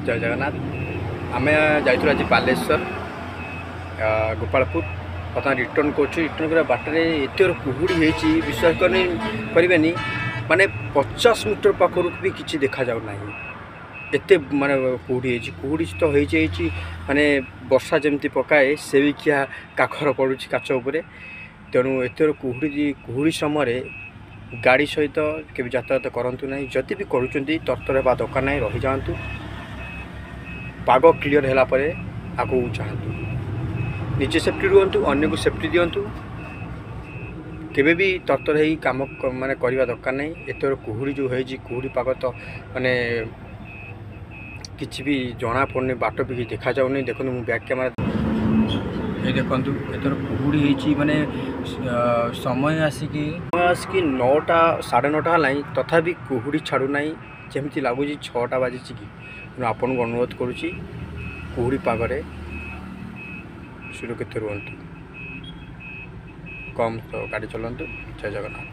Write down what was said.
ଜୟ ଜଗନ୍ନାଥ। ଆମେ ଯାଇଥିଲୁ ଆଜି ବାଲେଶ୍ୱର ଗୋପାଳପୁର। ବର୍ତ୍ତମାନ ରିଟର୍ଣ୍ଣ କରୁଛୁ। ରିଟର୍ଣ୍ଣ କରିବା ବାଟରେ ଏତେ କୁହୁଡ଼ି ହେଇଛି, ବିଶ୍ୱାସ କରିବେନି, ମାନେ 50 ମିଟର ପାଖରୁ ବି କିଛି ଦେଖାଯାଉନାହିଁ, ଏତେ ମାନେ କୁହୁଡ଼ି ହେଇଛି। କୁହୁଡ଼ି ତ ହେଇଛି ହେଇଛି, ମାନେ ବର୍ଷା ଯେମିତି ପକାଏ ସେବିକିଆ କାକର ପଡ଼ୁଛି କାଚ ଉପରେ। ତେଣୁ ଏତେ କୁହୁଡ଼ି, କୁହୁଡ଼ି ସମୟରେ ଗାଡ଼ି ସହିତ କେବେ ଯାତାୟାତ କରନ୍ତୁ ନାହିଁ। ଯଦି ବି କରୁଛନ୍ତି, ତରତର ହେବା ଦରକାର ନାହିଁ, ରହିଯାଆନ୍ତୁ। ପାଗ କ୍ଲିଅର୍ ହେଲା ପରେ ଆଗକୁ ଚାହାନ୍ତୁ। ନିଜେ ସେଫ୍ଟି ରୁହନ୍ତୁ, ଅନ୍ୟକୁ ସେଫ୍ଟି ଦିଅନ୍ତୁ। କେବେ ବି ତରତର ହେଇ କାମ ମାନେ କରିବା ଦରକାର ନାହିଁ। ଏତେ କୁହୁଡ଼ି ଯେଉଁ ହେଇଛି, କୁହୁଡ଼ି ପାଗ ତ ମାନେ କିଛି ବି ଜଣାପଡ଼ୁନି, ବାଟ ବି କିଛି ଦେଖାଯାଉନି। ଦେଖନ୍ତୁ, ମୁଁ ବ୍ୟାକ୍ କ୍ୟାମେରା ଏ ଦେଖନ୍ତୁ, ଏଥର କୁହୁଡ଼ି ହେଇଛି। ମାନେ ସମୟ ଆସିକି 9ଟା, 9:30 ହେଲାଣି, ତଥାପି କୁହୁଡ଼ି ଛାଡ଼ୁନାହିଁ। ଯେମିତି ଲାଗୁଛି 6ଟା ବାଜିଛି କି। ତେଣୁ ଆପଣଙ୍କୁ ଅନୁରୋଧ କରୁଛି, କୁହୁଡ଼ି ପାଗରେ ସୁରକ୍ଷିତ ରୁହନ୍ତୁ, କମ୍ ଗାଡ଼ି ଚଲାନ୍ତୁ। ଜୟ ଜଗନ୍ନାଥ।